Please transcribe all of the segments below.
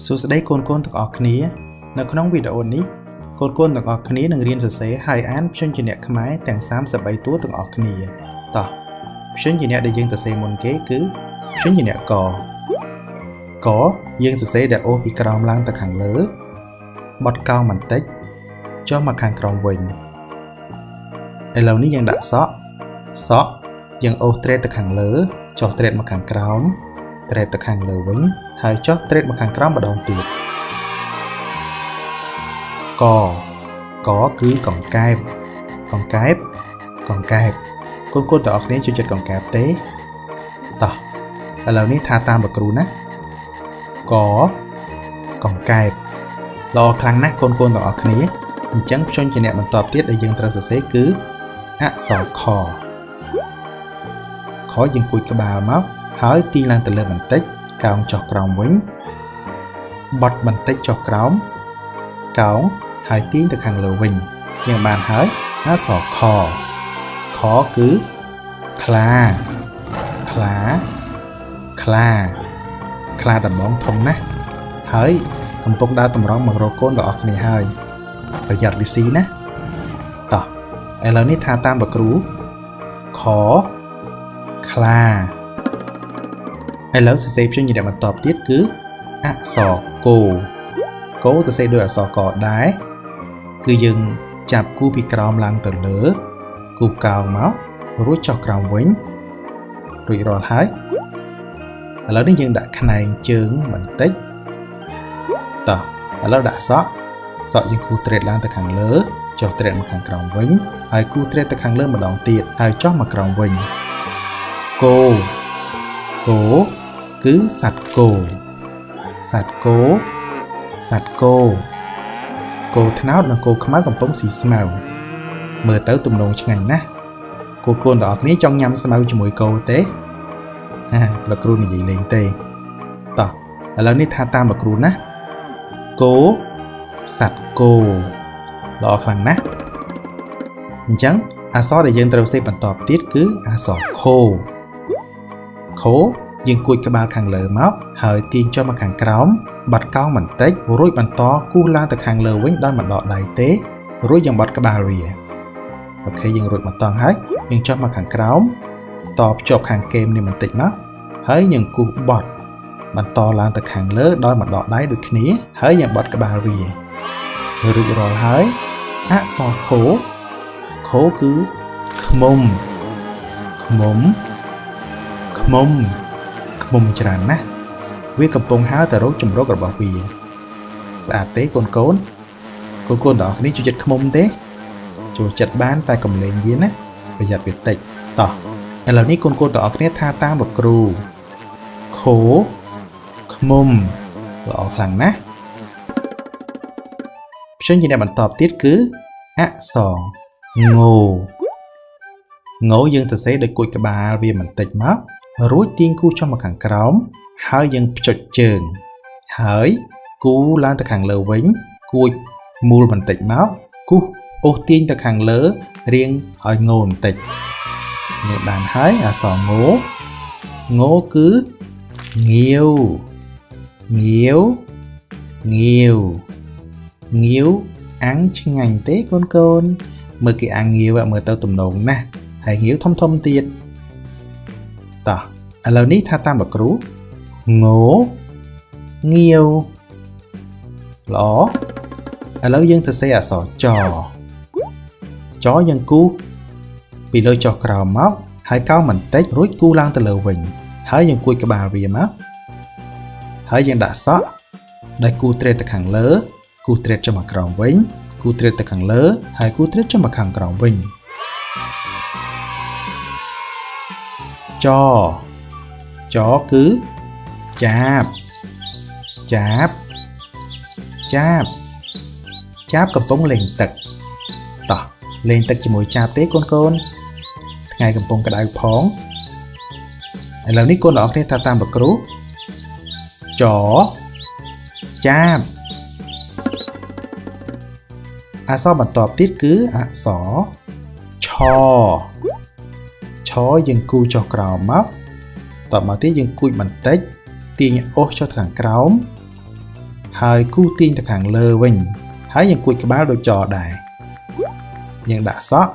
សួស្តីកូនៗទាំងអស់គ្នានៅក្នុងវីដេអូនេះកូនៗទាំងអស់គ្នានឹងរៀនសរសេរហើយអានព្យញ្ជនៈខ្មែរទាំង33តួទាំងអស់គ្នាតោះព្យញ្ជនៈដែលយើងសរសេរមុនគេគឺព្យញ្ជនៈកកយើងសរសេរដែលអូសពីក្រោមឡើងទៅខាងលើបត់កោងបន្តិចចុះមកខាងក្រោមវិញឥឡូវនេះយើងដាក់សក់សក់យើងអូសត្រេតទៅខាងលើចុះត្រេតមកខាងក្រោមត្រេតទៅខាងលើវិញហើយចុះត្រេតមកខាងក្រោមម្ដងទៀតកកគឺកង្កែបកង្កែបកង្កែបកូនៗទាំងអស់គ្នាចូលចិត្តកង្កែបទេតោះឥឡូវនេះថាតាមលោកគ្រូណាកកង្កែបល្អខ្លាំងណាស់កូនៗទាំងអស់គ្នាអញ្ចឹងព្យញ្ជនៈបន្តទៀតដែលយើងត្រូវសរសេរគឺអក្សរខខយើងគួចក្បាលមកហើយទាញឡើងទៅលើបន្តិចកោងចុះក្រោមវិញបត់បន្តិចចុះក្រោមកោងហើយទាញទៅខាងលើវិញយើងបានហើយអក្សរខខគឺខ្លាខ្លាខ្លាខ្លាដំបងធំណាស់ហើយកំពុងដើរតម្រង់មករកកូនទាំងអស់គ្នាហើយប្រយ័ត្នវាស៊ីណាតោះឥឡូវនេះថាតាមលោកគ្រូខខ្លាឥឡូវសរសេរព្យញ្ជនៈបន្តទៀតគឺអក្សរគោគោសរសេរដោយអក្សរកដែរគឺយើងចាប់គូពីក្រោមឡើងទៅលើគូកោងមករួចចុះក្រោមវិញរួចរាល់ហើយឥឡូវនេះយើងដាក់ខ្នែងជើងបន្តិចតោះឥឡូវដាក់សក់សក់យើងគូត្រេតឡើងទៅខាងលើចុះត្រេតមកខាងក្រោមវិញហើយគូត្រេតទៅខាងលើម្ដងទៀតហើយចុះមកក្រោមវិញគោគោគឺសត្វគោសត្វគោសត្វគោគោត្នោតនិងគោខ្មៅកំពុងស៊ីស្មៅមើលទៅទំនងឆ្ងាញ់ណាស់កូនៗទាំងអស់គ្នាចង់ញ៉ាំស្មៅជាមួយគោទេហាលោកគ្រូនិយាយលេងទេតោះឥឡូវនេះថាតាមលោកគ្រូណាគោសត្វគោល្អខ្លាំងណាស់អញ្ចឹងអក្សរដែលយើងត្រូវសេបន្តទៀតគឺអក្សរខូខូយើងគួចក្បាលខាងលើមកហើយទាញចុះមកខាងក្រោមបត់កោងបន្តិចរួចបន្តគូសឡើងទៅខាងលើវិញដោយមិនដកដៃទេរួចយើងបត់ក្បាលវាអូខេយើងរួចមកតង់ហើយយើងចុះមកខាងក្រោមតភ្ជាប់ខាងគែមនេះបន្តិចមកហើយយើងគូសបត់បន្តឡើងទៅខាងលើដោយមិនដកដៃដូចគ្នាហើយយើងបត់ក្បាលវារួចរាល់ហើយអក្សរខូខូគឺឃ្មុំឃ្មុំឃ្មុំឃ្មុំច្រើនណាស់វាកំពុងហើរទៅរកជម្រករបស់វាស្អាតទេកូនកូនកូនៗទាំងអស់គ្នាចូលចិត្តឃ្មុំទេចូលចិត្តបានតែកំលែងវាណាប្រយ័ត្នវាតិចតោះឥឡូវនេះកូនៗទាំងអស់គ្នាថាតាមលោកគ្រូខូឃ្មុំល្អខ្លាំងណាស់ព្យញ្ជនៈបន្តទៀតគឺអក្សរងងយើងសរសេរដោយគួចក្បាលវាបន្តិចមករួចទាញគូសចុះមកខាងក្រោមហើយយើងភ្ចុចជើងហើយគូឡើងទៅខាងលើវិញគួចមូលបន្តិចមកគូសអូសទាញទៅខាងលើរៀងឲ្យងបន្តិចនេះបានហើយអក្សរងងគឺងាវងាវងាវងាវអាំងឆ្ងាញ់ទេកូនៗមើលគេអាំងងាវមើលទៅទំនងណាស់ហើយងាវធំៗទៀតតោះឥឡូវនេះថាតាមលោកគ្រូងងាវល្អឥឡូវយើងសរសេរអក្សរចចយើងគូសពីលើចុះក្រោមមកហើយកោងបន្តិចរួចគូសឡើងទៅលើវិញហើយយើងគួចក្បាលវាមកហើយយើងដាក់សក់ដោយគូសត្រេតទៅខាងលើគូសត្រេតចុះមកក្រោមវិញគូសត្រេតទៅខាងលើហើយគូសត្រេតចុះមកខាងក្រោមវិញចចគឺចាបចាបចាបចាបកំពុងលេងទឹកតោះលេងទឹកជាមួយចាបទេកូនៗថ្ងៃកំពុងក្តៅផងឥឡូវនេះកូនទាំងអស់គ្នាថាតាមលោកគ្រូចចាបអក្សរបន្ទាប់ទៀតគឺអក្សរឆឆយើងគូសចុះក្រោមមកតមកទៀតយើងគួចបន្តិចទាញអូសចុះទៅខាងក្រោម ហើយគូទាញទៅខាងលើវិញហើយយើងគួចក្បាលដូចចដែរយើងដាក់សក់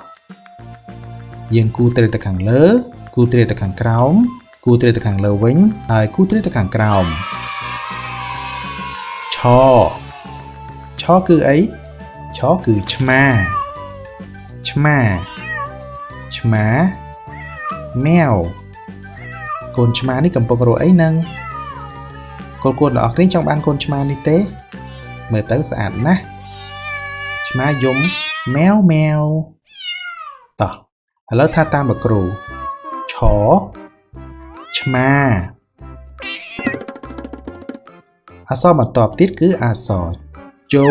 យើងគូត្រេតទៅខាងលើគូត្រេតទៅខាងក្រោមគូត្រេតទៅខាងលើវិញហើយគូត្រេតទៅខាងក្រោមឆឆគឺអីឆគឺឆ្មាឆ្មាឆ្មាម៉ែវកូនឆ្មានេះកំពុងរកអីហ្នឹងកូនៗទាំងអស់គ្នាចង់បានកូនឆ្មានេះទេមើលទៅស្អាតណាស់ឆ្មាយំម៉ែវម៉ែវតោះឥឡូវថាតាមលោកគ្រូឆឆ្មាអក្សរបន្ទាប់ទៀតគឺអក្សរជោ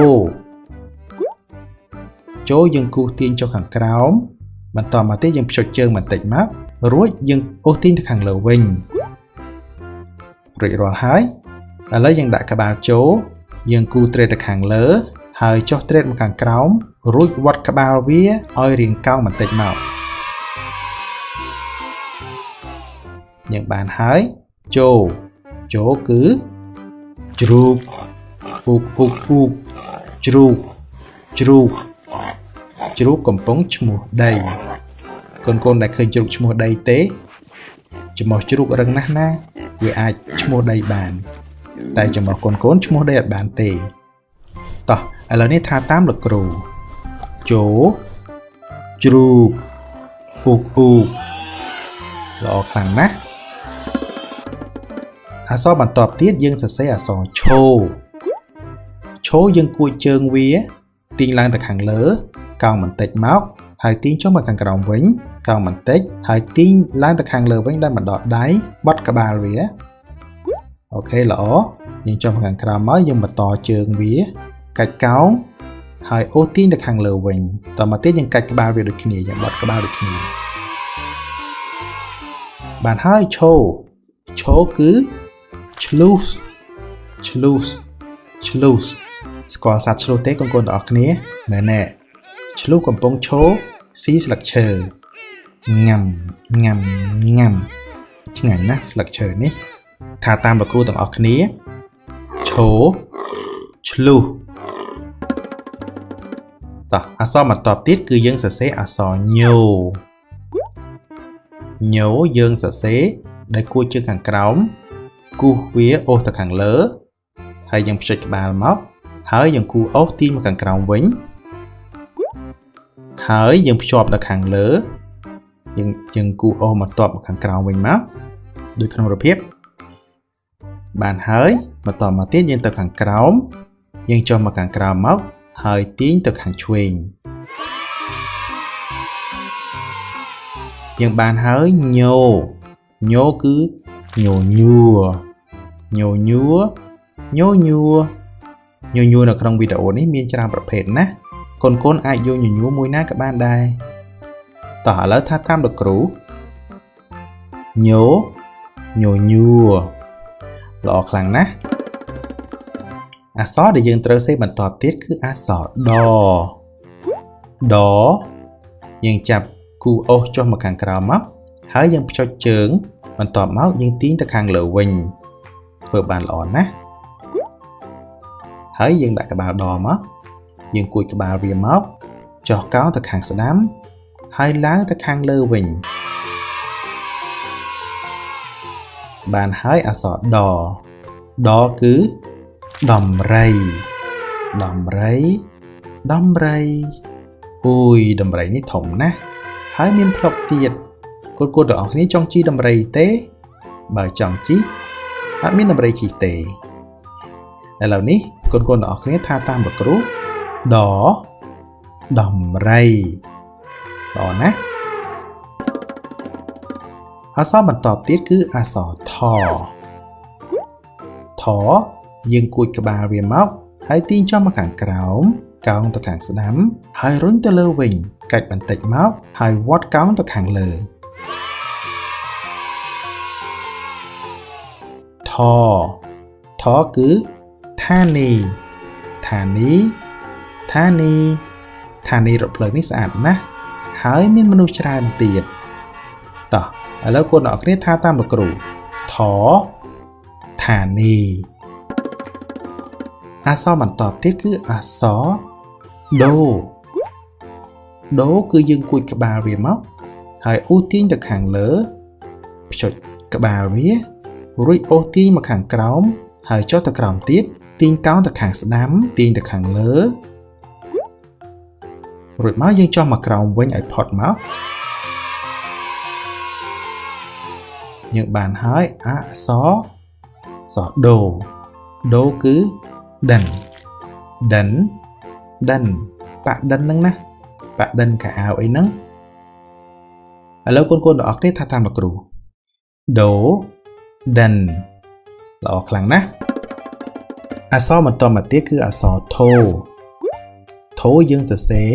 ជោយើងគូសទាញចុះខាងក្រោមបន្តមកទៀតយើងភ្ជាប់ជើងបន្តិចមករួចយើងអូសទាញទៅខាងលើវិញរួចរាល់ហើយឥឡូវយើងដាក់ក្បាលជោយើងគូត្រេតទៅខាងលើហើយចុះត្រេតមកខាងក្រោមរួចវត្តក្បាលវាឲ្យរាងកោងបន្តិចមកយើងបានហើយជោជោគឺជ្រូកអ៊ូកអ៊ូកអ៊ូកជ្រូកជ្រូកជ្រូកកំពុងឈ្មោះដីកូនៗដែលឃើញជ្រូកឈ្មោះដីទេចំោះជ្រូករឹងណាស់ណាវាអាចឈ្មោះដីបានតែចំោះកូនៗឈ្មោះដីអត់បានទេតោះឥឡូវនេះថាតាមលោកគ្រូជោជ្រូកអ៊ូកអ៊ូកល្អខ្លាំងណាស់អក្សរបន្ទាប់ទៀតយើងសរសេរអក្សរឈោឈោយើងគួចជើងវាទាញឡើងទៅខាងលើកោងបន្តិចមកហើយទាញចុះមកខាងក្រោមវិញកោងបន្តិចហើយទាញឡើងទៅខាងលើវិញដោយបណ្ដកដៃបត់ក្បាលវាអូខេល្អយើងចុះមកខាងក្រោមមកយើងបន្តជើងវាកាច់កោងហើយអូសទាញទៅខាងលើវិញតមកទៀតយើងកាច់ក្បាលវាដូចគ្នាយើងបត់ក្បាលដូចគ្នាបានហើយឈោឈោគឺឆ្លូសឆ្លូសឆ្លូសស្គាល់សត្វឆ្លូសទេកូនៗទាំងអស់គ្នាមែនទេឆ្លូសកំពុងឈោស៊ីស្លឹកឈើញ៉ាំញ៉ាំញ៉ាំឆ្ងាញ់ណាស់ស្លឹកឈើនេះថាតាមលោកគ្រូទាំងអស់គ្នាឈោឆ្លូសតោះអក្សរបន្ទាប់ទៀតគឺយើងសរសេរអក្សរញោញោយើងសរសេរដោយគួចជើងខាងក្រោមគូសវាអូសទៅខាងលើហើយយើងភ្ជាប់ក្បាលមកហើយយើងគូអូសទាញមកខាងក្រោមវិញហើយយើងភ្ជាប់ដល់ខាងលើយើងគូអូសមកតបមកខាងក្រោមវិញមកដូចក្នុងរូបភាពបានហើយបន្តមកទៀតយើងទៅខាងក្រោមយើងចុះមកខាងក្រោមមកហើយទាញទៅខាងឆ្វេងយើងបានហើយញោញោគឺញោញួរញោញួរញោញួរញោញួរនៅក្នុងវីដេអូនេះមានច្រើនប្រភេទណាស់កូនៗអាចយកញញួរមួយណាក៏បានដែរតោះឥឡូវថាតាមលោកគ្រូញោញោញួរល្អខ្លាំងណាស់អក្សរដែលយើងត្រូវសេបន្តទៀតគឺអក្សរដដយើងចាប់គូអូសចុះមកខាងក្រោមមកហើយយើងភ្ជាប់ជើងបន្ទាប់មកយើងទាញទៅខាងលើវិញធ្វើបានល្អណាស់ហើយយើងដាក់ក្បាលដមកយើងគួចក្បាលវាមកចុះកោងទៅខាងស្ដាំហើយឡើងទៅខាងលើវិញបានហើយអក្សរដដគឺដំរីដំរីដំរីអូយដំរីនេះធំណាស់ហើយមានផ្លុកទៀតកូនៗទាំងអស់គ្នាចង់ជិះដំរីទេបើចង់ជិះអត់មានដំរីជិះទេឥឡូវនេះកូនៗទាំងអស់គ្នាថាតាមលោកគ្រូដដំរីល្អណាស់អក្សរបន្ទាប់ទៀតគឺអក្សរថថយើងគួចក្បាលវាមកហើយទាញចុះមកខាងក្រោមកោងទៅខាងស្ដាំហើយរុញទៅលើវិញកាច់បន្តិចមកហើយវាត់កោងទៅខាងលើថថគឺធានីធានីធានីធានីរថភ្លើងនេះស្អាតណាស់ហើយមានមនុស្សច្រើនទៀតតោះឥឡូវកូនអ្នកគ្នាថាតាមលោកគ្រូថធានី អក្សរបន្តទៀតគឺអក្សរដូដូគឺយើងគួចក្បាលវាមកហើយអូសទាញទៅខាងលើភ្ចុចក្បាលវារួចអូសទាញមកខាងក្រោមហើយចុះទៅក្រោមទៀតទាញកោងទៅខាងស្ដាំទាញទៅខាងលើរួចមកយើងចុះមកក្រោមវិញឲ្យផុតមកយើងបានហើយអក្សរសដូដូគឺដិនដិនដិនប៉ដិនហ្នឹងណាប៉ដិនកៅអៅអីហ្នឹងឥឡូវកូនៗទាំងអស់គ្នាថាតាមលោកគ្រូដូដិនល្អខ្លាំងណាស់អក្សរបន្តមកទៀតគឺអក្សរថូថូយើងសរសេរ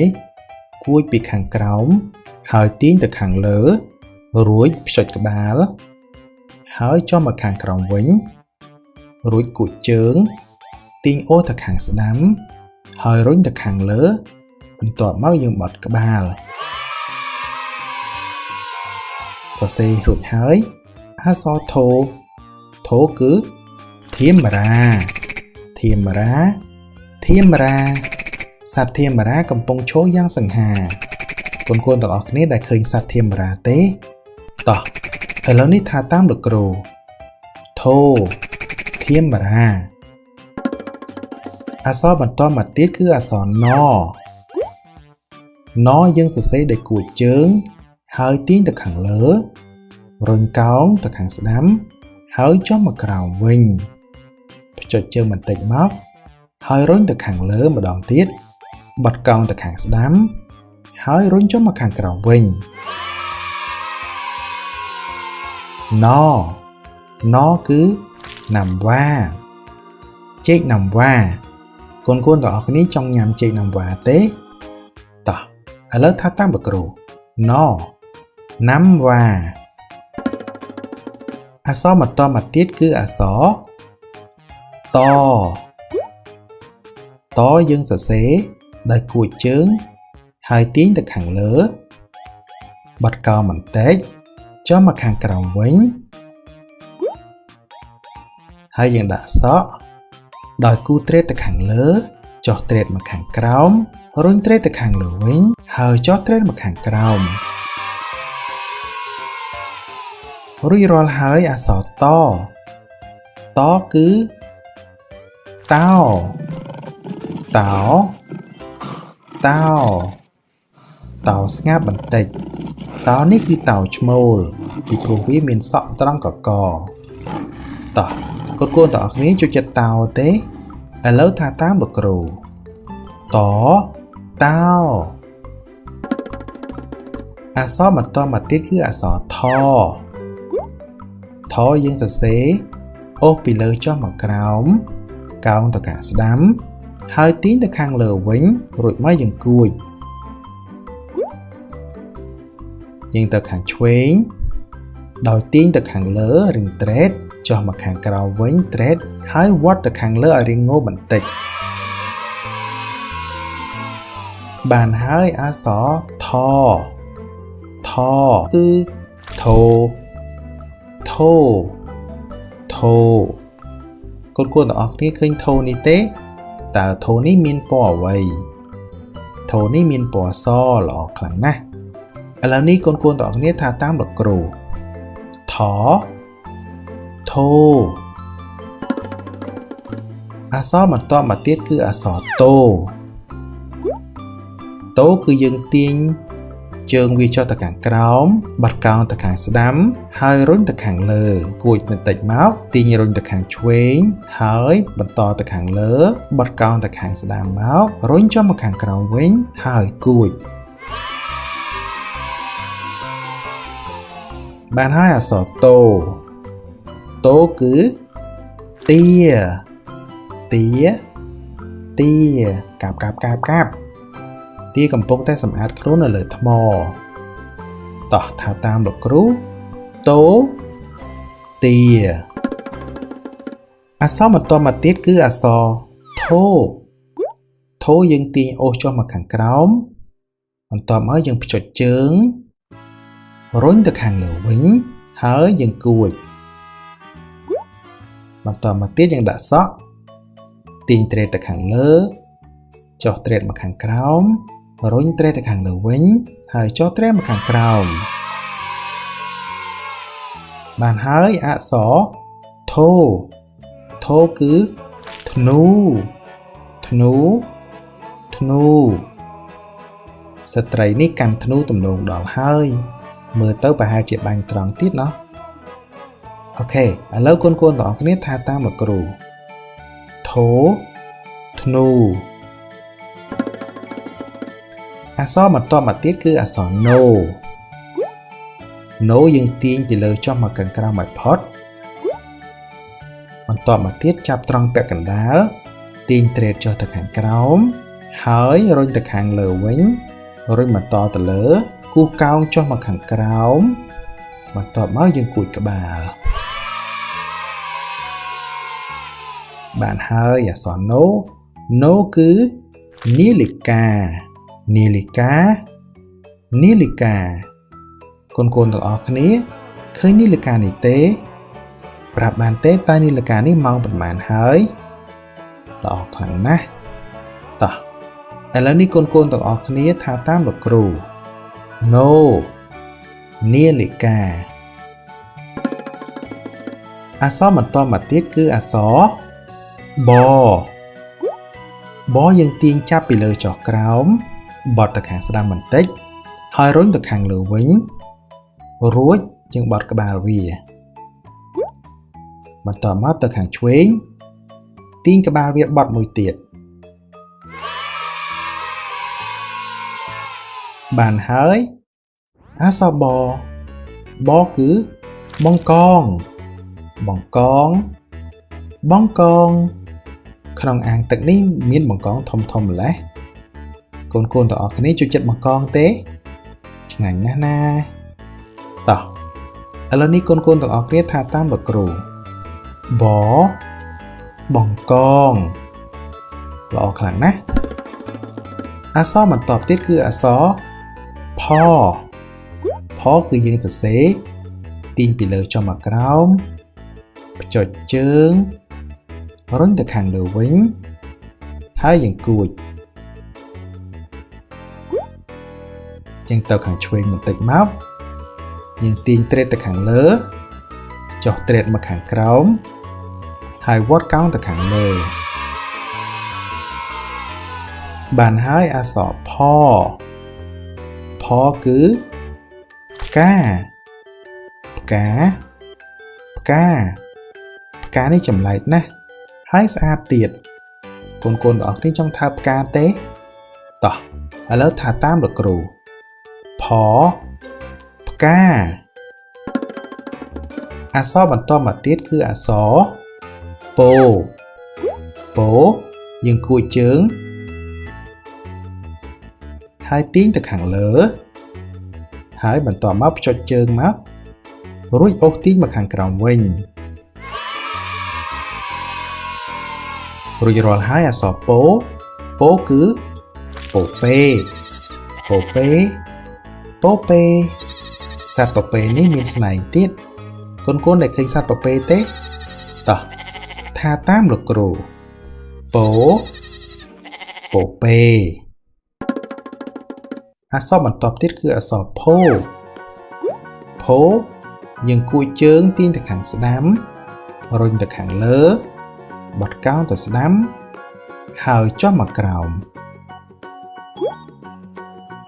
គួចពីខាងក្រោមហើយទាញទៅខាងលើរួចភ្ចុចក្បាលហើយចុះមកខាងក្រោមវិញរួចគួចជើងទាញអូសទៅខាងស្ដាំហើយរុញទៅខាងលើបន្ទាប់មកយើងបត់ក្បាលសរសេររួចហើយអក្សរថូថូគឺធេមរាធេមរាធេមរាសត្វធេមរាកំពុងឈរយ៉ាងសង្ហាកូនៗទាំងអស់គ្នាដែលឃើញសត្វធេមរាទេតោះឥឡូវនេះថាតាមលោកគ្រូថូធេមរាអក្សរបន្តមកទៀតគឺអក្សរណណយើងសរសេរដោយគួចជើងហើយទាញទៅខាងលើរុញកោងទៅខាងស្ដាំហើយចុះមកក្រោមវិញភ្ចុចជើងបន្តិចមកហើយរុញទៅខាងលើម្ដងទៀតបត់កោងទៅខាងស្ដាំហើយរុញចុះមកខាងក្រោមវិញណណគឺណាំវ៉ាចេកណាំវ៉ាកូនៗទាំងអស់គ្នាចង់ញ៉ាំចេកណាំវ៉ាទេតោះឥឡូវថាតាមលោកគ្រូណណាំវ៉ាអក្សរបន្តមកទៀតគឺអក្សរតតយើងសរសេរដោយគួចជើងហើយទាញទៅខាងលើបត់កោងបន្តិចចុះមកខាងក្រោមវិញហើយយើងដាក់សក់ដោយគូត្រេតទៅខាងលើចុះត្រេតមកខាងក្រោមរុញត្រេតទៅខាងលើវិញហើយចុះត្រេតមកខាងក្រោមរួចរាល់ហើយអក្សរតតគឺតោតោតោតោស្ងាត់បន្តិចតោនេះគឺតោឈ្មោលពីព្រោះវាមានសក់ត្រង់កកតោះកូនៗទាំងអស់គ្នាចូលចិត្តតោទេឥឡូវថាតាមលោកគ្រូតតោអក្សរបន្តមកទៀតគឺអក្សរថថយើងសរសេរអូសពីលើចុះមកក្រោមកោងទៅខាងស្ដាំហើយទាញទៅខាងលើវិញរួចមកយើងគួចយើងទៅខាងឆ្វេងដោយទាញទៅខាងលើរៀងត្រេតចុះមកខាងក្រោមវិញត្រេតហើយវត្តទៅខាងលើឲ្យរៀងងោបន្តិចបានហើយអក្សរថថគឺថូថូថូកូនៗទាំងអស់គ្នាឃើញថូនេះទេតើថូនេះមានពណ៌អ្វីថូនេះមានពណ៌សល្អខ្លាំងណាស់ឥឡូវនេះកូនៗទាំងអស់គ្នាថាតាមលោកគ្រូថថូអក្សរបន្តមកទៀតគឺអក្សរតូតូគឺយើងទាញជើងវាចុះទៅខាងក្រោមបត់កោងទៅខាងស្ដាំហើយរុញទៅខាងលើគួចបន្តិចមកទាញរុញទៅខាងឆ្វេងហើយបន្តទៅខាងលើបត់កោងទៅខាងស្ដាំមករុញចុះមកខាងក្រោមវិញហើយគួចបានហើយអក្សរតូតូគឺទាទាទាកាបកាបកាបកាបទាកំពុងតែសម្អាតខ្លួននៅលើថ្មតោះថាតាមលោកគ្រូតូទាអក្សរបន្តមកទៀតគឺអក្សរថូថូយើងទាញអូសចុះមកខាងក្រោមបន្ទាប់មកយើងភ្ចុចជើងរុញទៅខាងលើវិញហើយយើងគួចបន្តមកទៀតយើងដាក់សក់ ទាញត្រេតទៅខាងលើចុះត្រេតមកខាងក្រោមរុញត្រេតទៅខាងលើវិញហើយចុះត្រេតមកខាងក្រោមបានហើយអក្សរធោធោគឺធ្នូធ្នូធ្នូស្ត្រីនេះកាន់ធ្នូទំនងដល់ហើយមើលទៅប្រហែលជាបាញ់ត្រង់ទៀតណោះអូខេឥឡូវកូនៗទាំងអស់គ្នាថាតាមលោកគ្រូធោធ្នូអក្សរបន្ទាប់មកទៀតគឺអក្សរណូណូយើងទាញពីលើចុះមកខាងក្រោមឲ្យផុតបន្ទាប់មកទៀតចាប់ត្រង់ពាក់កណ្ដាលទាញត្រេតចុះទៅខាងក្រោមហើយរុញទៅខាងលើវិញរុញបន្តទៅលើគូសកោងចុះមកខាងក្រោមបន្ទាប់មកយើងគួចក្បាលបានហើយអក្សរណូណូគឺនាឡិកានាឡិកានាឡិកាកូនៗទាំងអស់គ្នាឃើញនាឡិកានេះទេប្រាប់បានទេតើនាឡិកានេះម៉ោងប៉ុន្មានហើយល្អខ្លាំងណាស់តោះឥឡូវនេះកូនៗទាំងអស់គ្នាថាតាមលោកគ្រូណូនាឡិកាអក្សរបន្តមកទៀតគឺអក្សរបបយើងទាញចាប់ពីលើចុះក្រោមបត់ទៅខាងស្ដាំបន្តិចហើយរុញទៅខាងលើវិញរួចយើងបត់ក្បាលវាបន្តមកទៅខាងឆ្វេងទាញក្បាលវាបត់មួយទៀតបានហើយអក្សរបបគឺបង្កងបង្កងបង្កងក្នុងអាងទឹកនេះមានបង្កងធំធំម្ល៉េះកូនៗទាំងអស់គ្នាចូលចិត្តបង្កងទេឆ្ងាញ់ណាស់ណាតោះឥឡូវនេះកូនៗទាំងអស់គ្នាថាតាមលោកគ្រូបបង្កងល្អខ្លាំងណាស់អក្សរបន្ទាប់ទៀតគឺអក្សរផផគឺយើងសរសេរទាញពីលើចុះមកក្រោមភ្ចុចជើងរុញទៅខាងលើវិញហើយយើងគួចយើងទៅខាងឆ្វេងបន្តិចមកយើងទាញត្រេតទៅខាងលើចុះត្រេតមកខាងក្រោមហើយវត្តកោងទៅខាងលើបានហើយអក្សរផផគឺផ្កាផ្កាផ្កាផ្កានេះចម្លែកណាស់ហើយស្អាតទៀតកូនៗទាំងអស់គ្នាចង់ថាផ្កាទេតោះឥឡូវថាតាមលោកគ្រូផផ្កាអក្សរបន្តមកទៀតគឺអក្សរពោពោយើងគួចជើងហើយទាញទៅខាងលើហើយបន្តមកភ្ចុចជើងមករួចអូសទាញមកខាងក្រោមវិញរួចរាល់ហើយអក្សរពោពោគឺពោពេពោពេពោពេសត្វពពែនេះមានស្នែងទៀតកូនៗដែលឃើញសត្វពពែទេតោះថាតាមលោកគ្រូពោពោពេអក្សរបន្ទាប់ទៀតគឺអក្សរផូផូយើងគួចជើងទាញទៅខាងស្ដាំរុញទៅខាងលើបត់កោងទៅស្ដាំហើយចុះមកក្រោម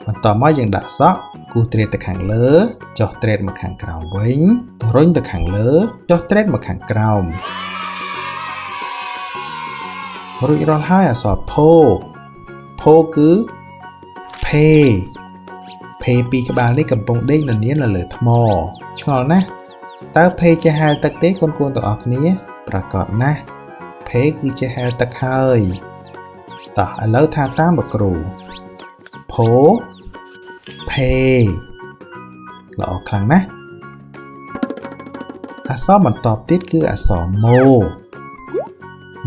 បន្តមកយើងដាក់សក់គូសត្រេតទៅខាងលើចុះត្រេតមកខាងក្រោមវិញរុញទៅខាងលើចុះត្រេតមកខាងក្រោមរួចរាល់ហើយអក្សរផូផូគឺភេភេពីរក្បាលនេះកំពុងដេកននានៅលើថ្មឆ្ងល់ណាស់តើភេចេះហែលទឹកទេកូនៗទាំងអស់គ្នាប្រាកដណាស់ភេគឺចេះហែលទឹកហើយតោះឥឡូវថាតាមលោកគ្រូផូភេល្អខ្លាំងណាស់អក្សរបន្ទាប់ទៀតគឺអក្សរម៉ូ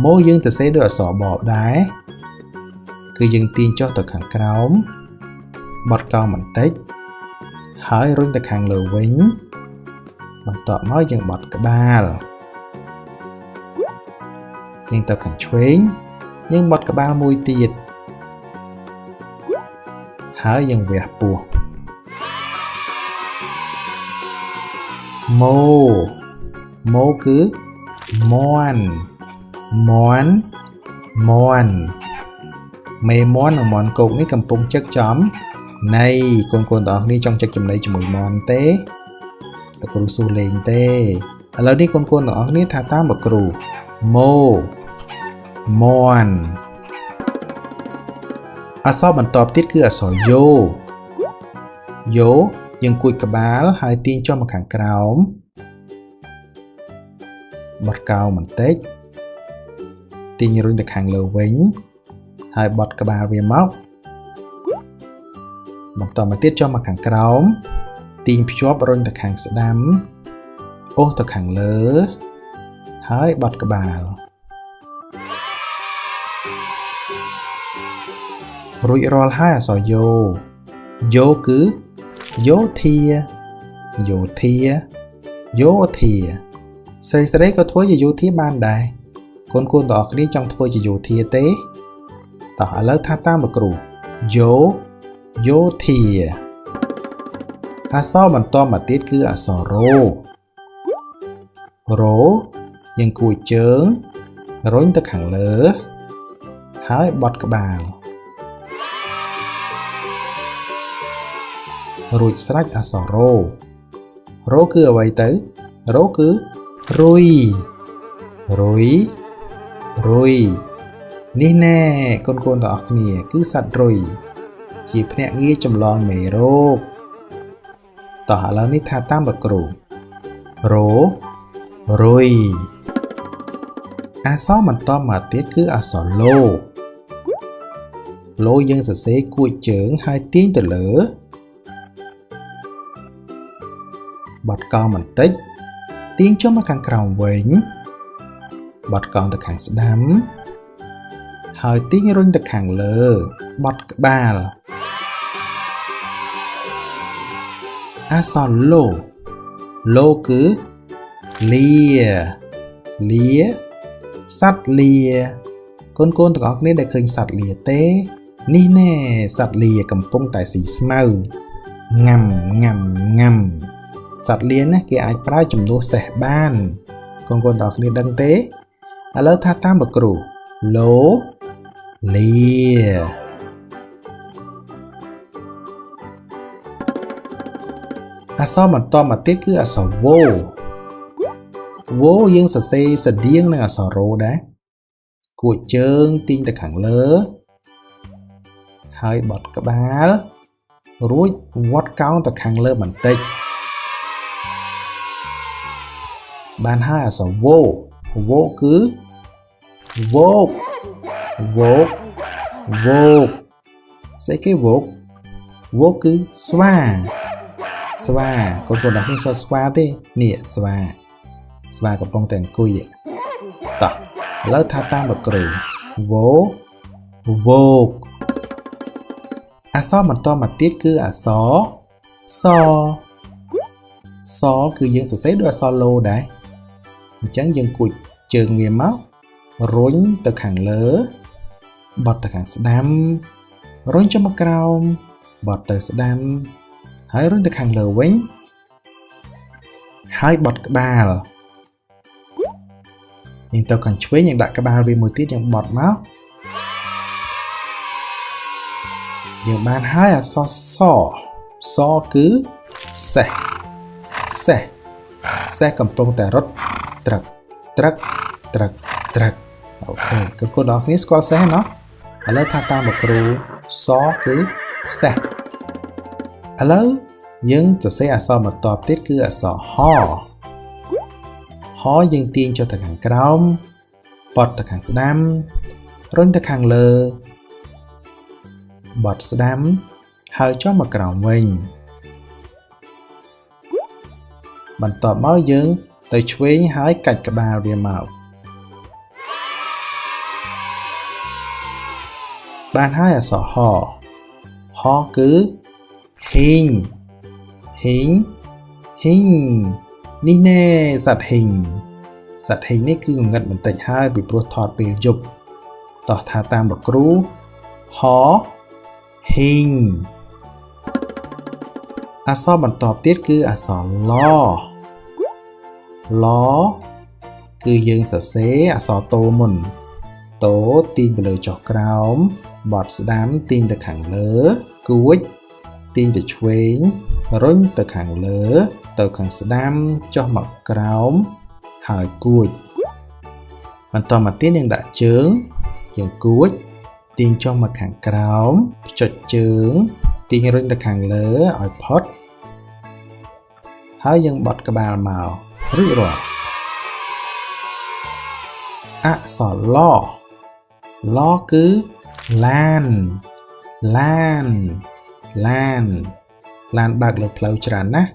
ម៉ូយើងទៅសេដោយអក្សរបដែរគឺយើងទាញចុះទៅខាងក្រោមបត់កោងបន្តិចហើយរុញទៅខាងលើវិញបន្ទាប់មកយើងបត់ក្បាល យើងទៅខាងឆ្វេង យើងបត់ក្បាលមួយទៀតហើយយើងវះពោះម៉ូម៉ូគឺមាន់មាន់មាន់មេមាន់និងមាន់គោកនេះកំពុងចឹកចំណៃកូនៗទាំងអស់គ្នាចង់ចឹកចំណីជាមួយមាន់ទេលោកគ្រូសួរលេងទេឥឡូវនេះកូនៗទាំងអស់គ្នាថាតាមលោកគ្រូម៉ូមាន់អក្សរបន្ទាប់ទៀតគឺអក្សរយោយោយើងគួចក្បាលហើយទាញចុះមកខាងក្រោមបត់កោងបន្តិចទាញរុញទៅខាងលើវិញហើយបត់ក្បាលវាមកបន្តមកទៀតចុះមកខាងក្រោមទាញភ្ជាប់រុញទៅខាងស្ដាំអូសទៅខាងលើហើយបត់ក្បាលរួចរាល់ហើយអក្សរយោយោគឺយោធាយោធាយោធាស្រីៗក៏ធ្វើជាយោធាបានដែរកូនៗទាំងអស់គ្នាចង់ធ្វើជាយោធាទេតោះឥឡូវថាតាមលោកគ្រូយោយោធាអក្សរបន្តមកទៀតគឺអក្សររ៉ូរ៉ូយើងគួចជើងរុញទៅខាងលើហើយបត់ក្បាលរួចស្រេចអក្សររ៉ូរ៉ូគឺអ្វីទៅរ៉ូគឺរុយរុយរុយនេះណែកូនៗទាំងអស់គ្នាគឺសត្វរុយជាភ្នាក់ងារចម្លងមេរោគតោះឥឡូវនេះថាតាមលោកគ្រូរ៉ូរុយអក្សរបន្តមកទៀតគឺអក្សរឡូឡូយើងសរសេរគួចជើងហើយទាញទៅលើបត់កោងបន្តិចទាញចុះមកខាងក្រោមវិញបត់កោងទៅខាងស្ដាំហើយទាញរុញទៅខាងលើបត់ក្បាលអក្សរឡូឡូគឺលាលាសត្វលាកូនៗទាំងអស់គ្នាដែលឃើញសត្វលាទេនេះណែសត្វលាកំពុងតែស៊ីស្មៅងាំងាំងាំសត្វលាណាគេអាចប្រើជំនួសសេះបានកូនៗទាំងអស់គ្នាដឹងទេឥឡូវថាតាមលោកគ្រូឡូលាអក្សរបន្តមកទៀតគឺអក្សរវ៉ូវ៉ូយើងសរសេរស្រដៀងនឹងអក្សររ៉ូដែរគួចជើងទាញទៅខាងលើហើយបត់ក្បាលរួចវត្តកោងទៅខាងលើបន្តិចបានហើយអក្សរវ៉ូវ៉ូគឺវោកវោកវោកស្អីគេវោកវោកគឺស្វាស្វាកូនៗដល់នេះសស្វាទេនេះស្វាស្វាកំពុងតែអង្គុយតោះឥឡូវថាតាមលោកគ្រូវោវោកអក្សរបន្តមកទៀតគឺអក្សរសសគឺយើងសរសេរដូចអក្សរឡូដែរអញ្ចឹងយើងគួចជើងវាមករុញទៅខាងលើបត់ទៅខាងស្ដាំរុញចុះមកក្រោមបត់ទៅស្ដាំហើយរុញទៅខាងលើវិញហើយបត់ក្បាលយើងទៅខាងឆ្វេងយើងដាក់ក្បាលវាមួយទៀតយើងបត់មកយើងបានហើយអក្សរសសគឺសេះសេះសេះកំពុងតែរត់ត្រឹកត្រឹកត្រឹកត្រឹកអូខេកូនៗទាំងអស់គ្នាស្គាល់សេះណោះឥឡូវថាតាមលោកគ្រូសគឺសេះឥឡូវយើងសរសេរអក្សរបន្ទាប់ទៀតគឺអក្សរហហយើងទាញចុះទៅខាងក្រោមបត់ទៅខាងស្ដាំរុញទៅខាងលើបត់ស្ដាំហើយចុះមកក្រោមវិញបន្ទាប់មកយើងទៅឆ្វេងហើយកាច់ក្បាលវាមកបានហើយអក្សរហហគឺហ៊ីងហ៊ីងហ៊ីងនេះណែសត្វហ៊ីងសត្វហ៊ីងនេះគឺងងឹតបន្តិចហើយពីព្រោះថតពេលយប់ តោះថាតាមលោកគ្រូហហ៊ីងអក្សរបន្ទាប់ទៀតគឺអក្សរឡឡគឺយើងសរសេរអក្សរតូមុនតូទាញទៅលើចុះក្រោមបត់ស្ដាំទាញទៅខាងលើគួចទាញទៅឆ្វេងរុញទៅខាងលើទៅខាងស្ដាំចុះមកក្រោមហើយគួចបន្តមកទៀតយើងដាក់ជើងយើងគួចទាញចុះមកខាងក្រោមចុចជើងទាញរុញទៅខាងលើឲ្យផុតហើយយើងបត់ក្បាលមករួចរាល់អក្សរឡឡគឺឡានឡានឡានឡានបើកលើផ្លូវច្រើនណាស់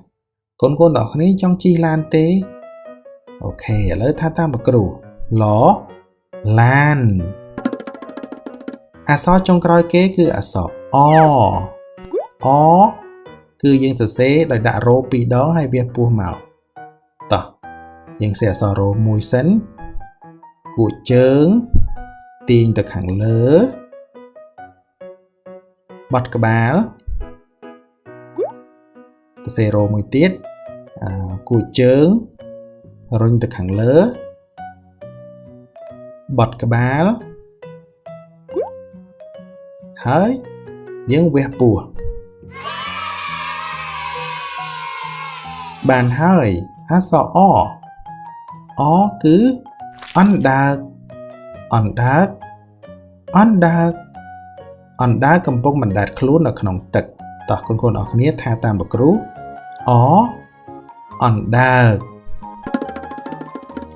កូនៗទាំងអស់គ្នាចង់ជិះឡានទេអូខេឥឡូវថាតាមលោកគ្រូឡឡានអក្សរចុងក្រោយគេគឺអក្សរអអគឺយើងសរសេរដោយដាក់រ៉ូពីរដងហើយវាពោះមកតោះយើងសេអក្សររ៉ូមួយសិនគួចជើងទាញទៅខាងលើបត់ក្បាលសរសេររ៉ូមួយទៀតគួចជើងរុញទៅខាងលើបត់ក្បាលហើយយើងវះពោះបានហើយអក្សរអអគឺអណ្ដើកអណ្ដើកអណ្ដើកអណ្ដើកកំពុងបណ្ដែតខ្លួននៅក្នុងទឹកតោះកូនៗអរគ្នាថាតាមលោកគ្រូអអណ្ដើក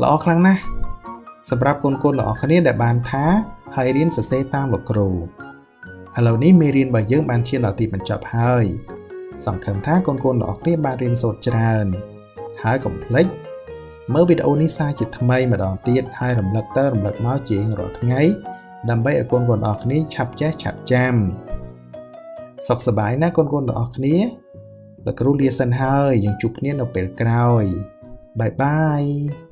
ល្អខ្លាំងណាស់សម្រាប់កូនៗទាំងអស់គ្នាដែលបានថាហើយរៀនសរសេរតាមលោកគ្រូឥឡូវនេះមេរៀនរបស់យើងបានឈានដល់ទីបញ្ចប់ហើយសង្ឃឹមថាកូនៗទាំងអស់គ្នាបានរៀនសូត្រច្រើនហើយកុំភ្លេចមើលវីដេអូនេះសារជាថ្មីម្ដងទៀតហើយរំលឹកទៅរំលឹកមកជារៀងរាល់ថ្ងៃដើម្បីឲ្យកូនៗទាំងអស់គ្នាឆាប់ចេះឆាប់ចាំសុខសប្បាយណាស់កូនៗទាំងអស់គ្នាលោកគ្រូលាសិនហើយយើងជួបគ្នានៅពេលក្រោយបាយបាយ។